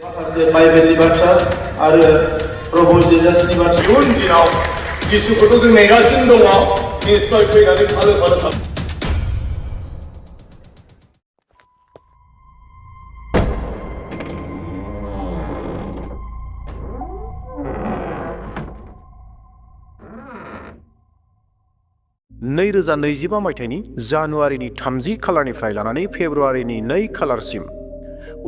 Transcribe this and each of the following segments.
माखासे बाइबेलनि बाथ्रा आरो प्रभु जिजासनि बाथ्रा इयुन दिनाव जिसुखौथ' जों नेगासिनो दङ निस्सय फैनानै फालो फालो थागोन। नैरोजा 2025 मायथाइनि जानुवारिनि 30 खालारनिफ्राय लानानै फेब्रुवारिनि 2 खालारसिम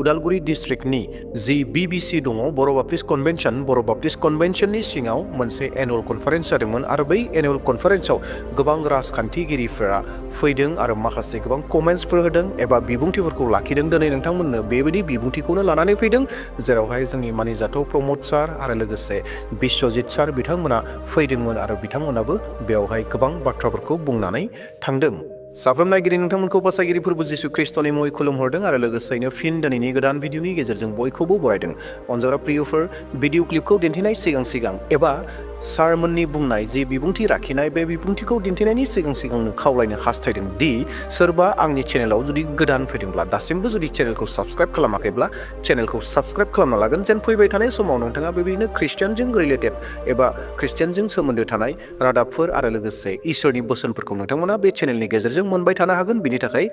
उदालगुरि डिस्ट्रिक्टनि जि बिबिसि दङ बर' बाप्टिस्ट कन्वेन्शननि सिङाव मोनसे एनुअल कनफारेन्स जादोंमोन आरो बै एनुअल कनफारेन्सआव गोबां राजखान्थिगिरिफोरा फैदों आरो माखासे गोबां कमेन्ट्सफोर होदों एबा बिबुंथिफोरखौ लाखिदों। दिनै नोंथांमोननो बेबायदि बिबुंथिखौनो लानानै फैदों जेरावहाय जोंनि मानिजाथाव प्रमद सार आरो लोगोसे बिश्वजित सार बिथांमोना फैदोंमोन आरो बिथांमोनाबो बेवहाय गोबां बाथ्राफोरखौ बुंनानै थांदों। साफ्रोम नायगिरि नोंथांमोनखौ बासायगिरि फोरबो जिसु ख्रिस्टनि मुङै खुलुमहरदों आरो लोगोसेनो फिन दिनैनि गोदान भिडिअनि गेजेरजों बयखौबो बरायदों। अनजाग्रा प्रियफोर, भिडिअ क्लिपखौ दिन्थिनाय सिगां एबा सारमोननि बुंनाय जि बिबुंथि लाखिनाय बे बिबुंथिखौ दिन्थिनायनि सिगांनो खावलायनो हास्थायदों दि सोरबा आंनि चेनेलाव जुदि गोदान फैदोंब्ला दासिमबो जुदि चेनेलखौ साबस्क्राइब खालामाखैब्ला चेनेलखौ साबस्क्राइब खालामना लागोन जेन फैबाय थानाय समाव नोंथाङा बेबायदिनो ख्रिस्टियानजों रिलेटेड एबा ख्रिस्टियानजों सोमोन्दो थानाय रादाबफोर आरो लोगोसे इसोरनि बोसोनफोरखौ नोंथांमोना बे चेनेलनि गेजेरजों मोनबाय थानो हागोन। बिनि थाखाय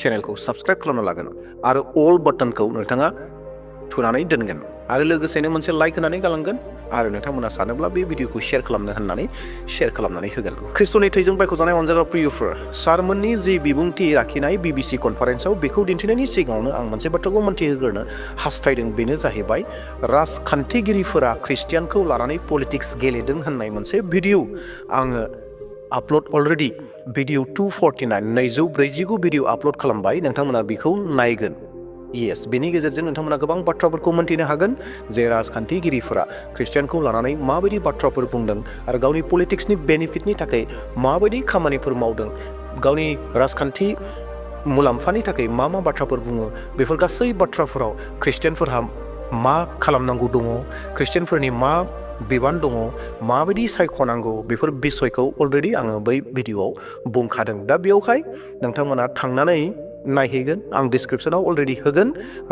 चेनेलखौ साबस्क्राइब खालामना लागोन आरो अल बाटनखौ नोंथाङा थुनानै दोनगोन आरो लोगोसेनो मोनसे लाइक होनानै गालांगोन आरो नोंथांमोना सानोब्ला बे भिडिअखौ शेयार खालामनानै होगोन। ख्रिस्टनि थैजों बायख'जानाय अनजाग्रा प्रियफोर, सारमोननि जि बिबुंथि लाखिनाय बिबिसि कनफारेन्सआव बेखौ दिन्थिनायनि सिगाङावनो आं मोनसे बाथ्राखौ मोनथिहोग्रोनो हास्थायदों। बेनो जाहैबाय राजखान्थिगिरिफोरा ख्रिस्टियानखौ लानानै पलिटिक्स गेलेदों होननाय मोनसे भिडिअ आङो upload already video 249 video upload खालामबाय। नोंथांमोना बेखौ नायगोन। येस, बेनि गेजेरजों नोंथांमोना गोबां बाथ्राफोरखौ मोनथिनो हागोन जे राजखान्थिगिरिफोरा ख्रिस्टियानखौ लानानै माबायदि बाथ्राफोर बुंदों आरो गावनि पलिटिक्सनि बेनिफिटनि थाखाय माबायदि खामानिफोर मावदों, गावनि राजखान्थि मुलाम्फानि थाखाय मा बाथ्राफोर बुङो, बेफोर गासै बाथ्राफोराव ख्रिस्टियानफोरहा मा खालामनांगौ दङ, ख्रिस्टियानफोरनि मा बिबान दङ, माबायदि सायख'नांगौ, बेफोर बिसयखौ अलरेडि आङो बै भिडिअआव बुंखादों। दा बेयावहाय नोंथांमोना थांनानै नायहैगोन। आं डिसक्रिपसनाव अलरेडि होगोन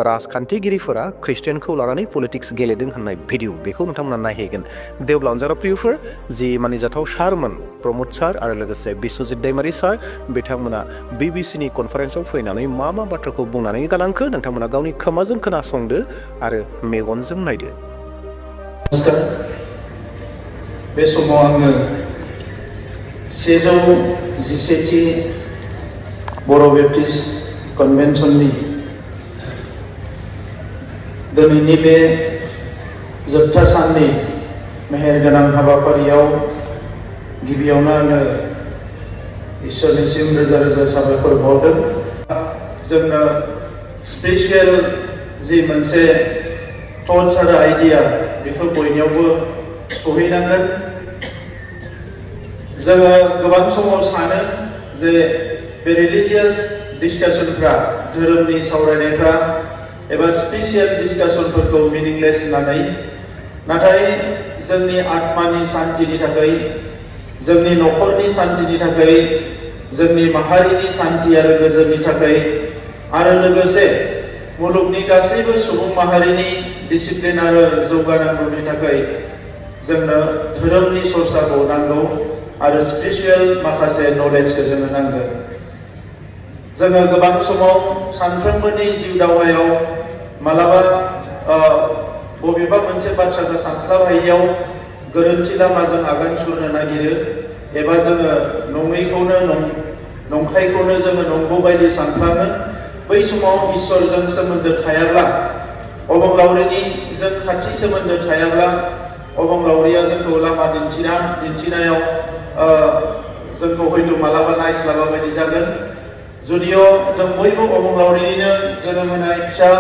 राजखान्थिगिरिफोरा ख्रिस्टियानखौ लानानै पलिटिक्स गेलेदों होननाय भिडिअ, बेखौ नोंथांमोना नायहैगोन। देवब्ला अनजाग्रा प्रियफोर, जि मानिजाथाव सारमोन प्रमद सार आरो लोगोसे बिश्वजित दैमारि सार बिथांमोना बिबिसिनि कनफारेन्सआव फैनानै मा बाथ्राखौ बुंनानै गालांखो नोंथांमोना गावनि खोमाजों खोनासंदो आरो मेगनजों नायदो। नमस्कार। बे समाव आङो 111थि बर' बेप्टिस्ट कन्वेन्शननि दिनैनि बे जोबथा साननि मेहेरगोनां हाबाफारियाव गिबियावनो आङो इसोरनिसिम रोजा रोजा साबायखर बावदों। जोंनो स्पेसियेल जि मोनसे थट्स आरो आइडिया बेखौ बयनियावबो सहैनांगोन। जोङो गोबां समाव सानो जे बे रिलिजियास डिसकासनफ्रा, धोरोमनि सावरायनायफ्रा एबा स्पेसियेल डिसकासनफोरखौ मिनिंलेस होननानै, नाथाय जोंनि आत्मानि सान्तिनि थाखाय, जोंनि न'खरनि सान्तिनि थाखाय, जोंनि माहारिनि सान्ति आरो गोजोननि थाखाय आरो लोगोसे मुलुगनि गासैबो सुबुं माहारिनि डिसिप्लिन आरो जौगानांगौनि थाखाय जोंनो धोरोमनि सरसाखौ नांगौ आरो स्पिरिचुवेल माखासे नलेजखौ जोंनो नांगौ। जोङो गोबां समाव सानफ्रोमबोनि जिउ दावहायाव मालाबा बबेबा मोनसे बाथ्राखौ सानस्लाबहायियाव गोरोन्थि लामाजों आगान सुरनो नागिरो एबा जोङो नंखायखौनो जोङो नंगौ बायदि सानफ्लाङो। बै समाव इसोरजों सोमोन्दो थायाब्ला, अबंलावरिनिजों खाथि सोमोन्दो थायाब्ला, अबंलावरिया जोंखौ लामा दिन्थिनायाव जोंखौ हयथ' मालाबा नायस्लाबा बायदि जागोन। जुदिअ जों बयबो अबंलावरिनिनो जोनोम होनाय फिसा,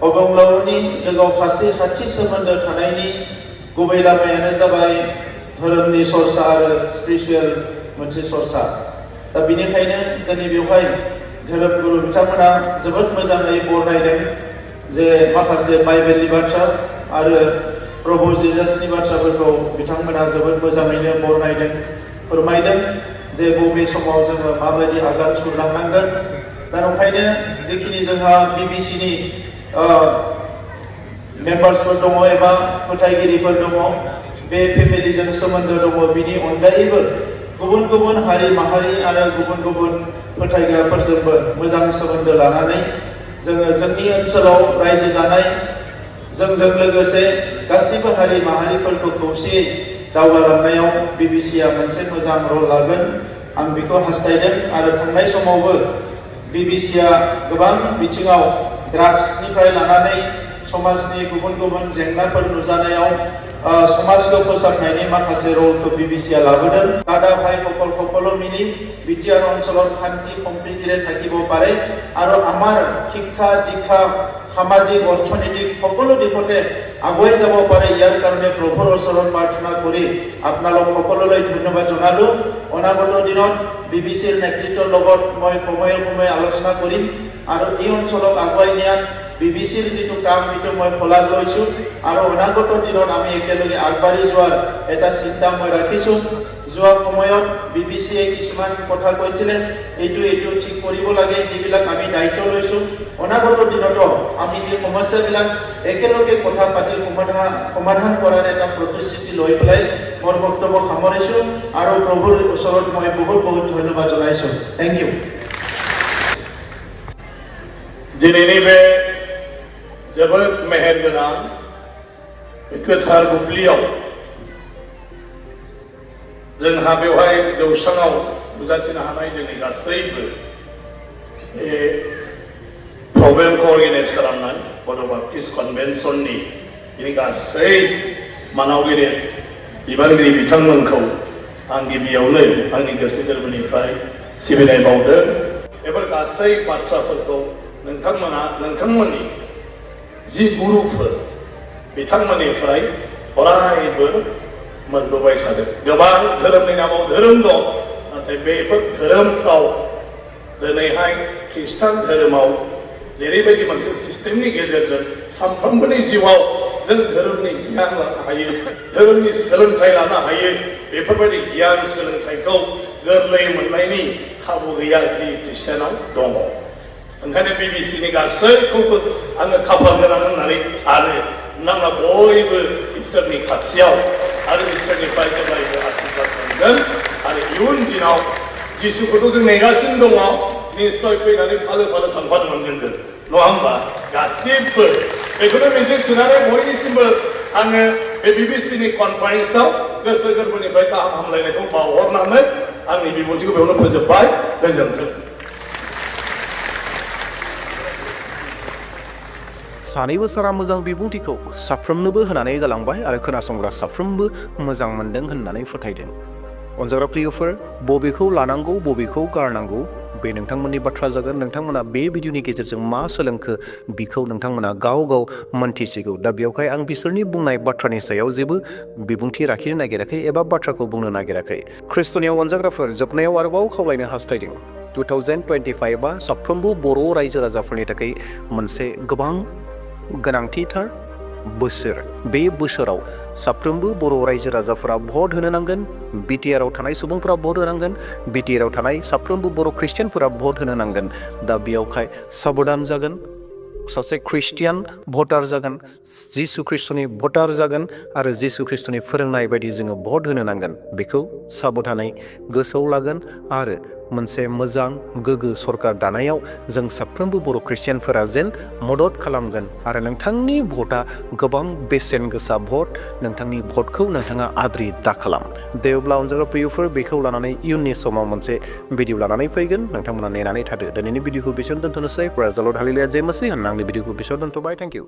अबंलावरिनि लोगोआव खाथि सोमोन्दो थानायनि गुबै लामायानो जाबाय धोरोमनि सरसा आरो स्पिरिचुवेल मोनसे सरसा। दा बेनिखायनो दिनै बेवहाय धोरोम गुरु बिथांमोना जोबोद मोजाङै बरनायदों जे माखासे बाइबेलनि बाथ्रा आरो प्रभु जिजासनि बाथ्राफोरखौ बिथांमोना जोबोद मोजाङैनो बरनायदों, फोरमायदों जे बबे समाव जोङो माबायदि आगान सुरलांनांगोन। दा ओंखायनो जिखिनि जोंहा बिबिसिनि मेम्बार्सफोर दङ एबा फोथायगिरिफोर दङ बे फेमिलिजों सोमोन्दो दङ बिनि अनगायैबो गुबुन गुबुन हारि माहारि आरो गुबुन गुबुन फोथायग्राफोरजोंबो मोजां सोमोन्दो लानानै जोङो जोंनि ओनसोलाव रायजो जानाय जोंजों लोगोसे गासैबो हारि माहारिफोरखौ खौसेयै दावगालांनायाव बिबिसिआ मोनसे मोजां रल लागोन आं बेखौ हास्थायदों आरो थांनाय समावबो बिबिसिआ गोबां बिथिङाव ड्राग्सनिफ्राय लानानै समाजनि गुबुन गुबुन जेंनाफोर नुजानायाव समाजखौ फोसाबनायनि माखासे रलखौ बिबिसिआ लाबोदों दादा भाई সকলো মিলি বিটিআর অঞ্চলত শান্তি সম্প্ৰীতিৰে থাকিব পাৰে আৰু আমাৰ শিক্ষা দীক্ষা সামাজিক অৰ্থনৈতিক সকলো দিশতে আগুৱাই যাব পাৰে ইয়াৰ কাৰণে প্ৰভুৰ ওচৰত প্ৰাৰ্থনা কৰি আপোনালোক সকলোলৈ ধন্যবাদ জনালো অনাগত দিনত বিবিচিৰ নেতৃত্বৰ লগত মই সময়ে সময়ে আলোচনা কৰিম আৰু এই অঞ্চলক আগুৱাই নিয়াত বিবিচিৰ যিটো কাম সেইটো মই ফলাগ লৈছো আৰু অনাগত দিনত আমি একেলগে আগবাঢ়ি যোৱাৰ এটা চিন্তা মই ৰাখিছো যোৱা সময়ত বিবিচিয়ে কিছুমান কথা কৈছিলে এইটো ঠিক কৰিব লাগে এইবিলাক আমি দায়িত্ব লৈছো অনাগত দিনতো আমি এই সমস্যাবিলাক একেলগে কথা পাতি সমাধান কৰাৰ এটা প্ৰতিশ্ৰুতি লৈ পেলাই মোৰ বক্তব্য সামৰিছো আৰু প্ৰভুৰ ওচৰত মই বহুত বহুত ধন্যবাদ জনাইছো থ্যাংক ইউ दिनैनि बे जोबोद मेहेरगोनां गोथार बुब्लियाव जोंहा बेवहाय जौस्राङाव नुजाथिनो हानाय जोंनि गासैबो प्रग्रामखौ अर्गानाइज खालामनाय बड' बाप्टिस्ट कनभेन्सननि बेनि गासै मानावगिरि बिबानगिरि बिथांमोनखौ आं गिबियावनो आंनि गोसो गोरबोनिफ्राय सिबिनाय बावदों बेफोर गासै बाथ्राफोरखौ नोंथांमोननि जि गुरुफोर बिथांमोननिफ्राय अरायबो मोनबोबाय थादों गोबां धोरोमनि नामाव धोरोम दं नाथाय बेफोर धोरोमफ्राव दिनैहाय ख्रिस्टान धोरोमाव जेरैबायदि मोनसे सिस्टेमनि गेजेरजों सानफ्रोमबोनि जिउआव जों धोरोमनि गियान लानो हायो धोरोमनि सोलोंथाइ लानो हायो बेफोरबायदि गियान सोलोंथाइखौ गोरलै मोननायनि खाबु गैया जि ख्रिस्टानाव दङ ओंखायनो बिबिसिनि गासैखौबो आङो खाफाल गोनां होननानै सानो नोंथांमोना बयबो इसोरनि खाथियाव आरो इसोरनिफ्राय जेब्लायबो आशीर्बाद मोनगोन आरो इयुन दिनाव जिसुखौथ' जों नेगासिनो दङ निश्चय फैनानै फालो फालो थांफानो मोनगोन जों नङा होमबा गासिबो बेखौनो मिजिं थिनानै बयनिसिमबो आङो बे बिबिसिनि कनफारेन्सआव गोसो गोरबोनिफ्राय गाहाम हामलायनायखौ बावहरनानै आंनि बिबुंथिखौ बेयावनो फोजोबबाय गोजोन्थों सानैबो सारा मोजां बिबुंथिखौ साफ्रोमनोबो होनानै गालांबाय आरो खोनासंग्रा साफ्रोमबो मोजां मोनदों होननानै फोथायदों अनजाग्रा प्रियफोर बबेखौ लानांगौ बबेखौ गारनांगौ बे नोंथांमोननि बाथ्रा जागोन नोंथांमोना बे भिडिअनि गेजेरजों मा सोलोंखो बिखौ नोंथांमोना गाव मोनथिसिगौ दा बेयावहाय आं बिसोरनि बुंनाय बाथ्रानि सायाव जेबो बिबुंथि लाखिनो नागिराखै एबा बाथ्राखौ बुंनो नागिराखै ख्रिस्टनियाव अनजाग्राफोर जोबनायाव आरोबाव खावलायनो हास्थायदों 2025 साफ्रोमबो बर' रायजो राजाफोरनि थाखाय मोनसे गोबां गोनांथिथार बोसोर बे बोसोराव साफ्रोमबो बर' रायजो राजाफोरा भट होनो नांगोन बिटिआरआव थानाय सुबुंफोरा भट होनांगोन बिटिआरआव थानाय साफ्रोमबो बर' ख्रिस्टियानफोरा भट होनो नांगोन दा बेयावहाय साबधान जागोन सासे ख्रिस्टियान भटार जागोन जिसु ख्रिस्टनि भटार जागोन आरो जिसु ख्रिस्टनि फोरोंनाय बायदि जोङो भट होनो नांगोन बेखौ साबधानै गोसोआव लागोन आरो मोनसे मोजां गोग्गो सरकार दानायाव जों साफ्रोमबो बर' ख्रिस्टियानफोरा जेन मदद खालामगोन आरो नोंथांनि भटआ गोबां बेसेन गोसा भट नोंथांनि भटखौ नोंथाङा आद्रि दाखालाम दे अब्ला अनजाग्रा प्रियफोर बेखौ लानानै इयुननि समाव मोनसे भिडिअ लानानै फैगोन नोंथांमोना नेनानै थादो दिनैनि भिडिअखौ बेसेयावनो दोनथ'नोसै प्रेज द लर्ड हालेलुया जय मसीह होनना आंनि भिडिअखौ बेसेयाव दोनथ'बाय थेंक इउ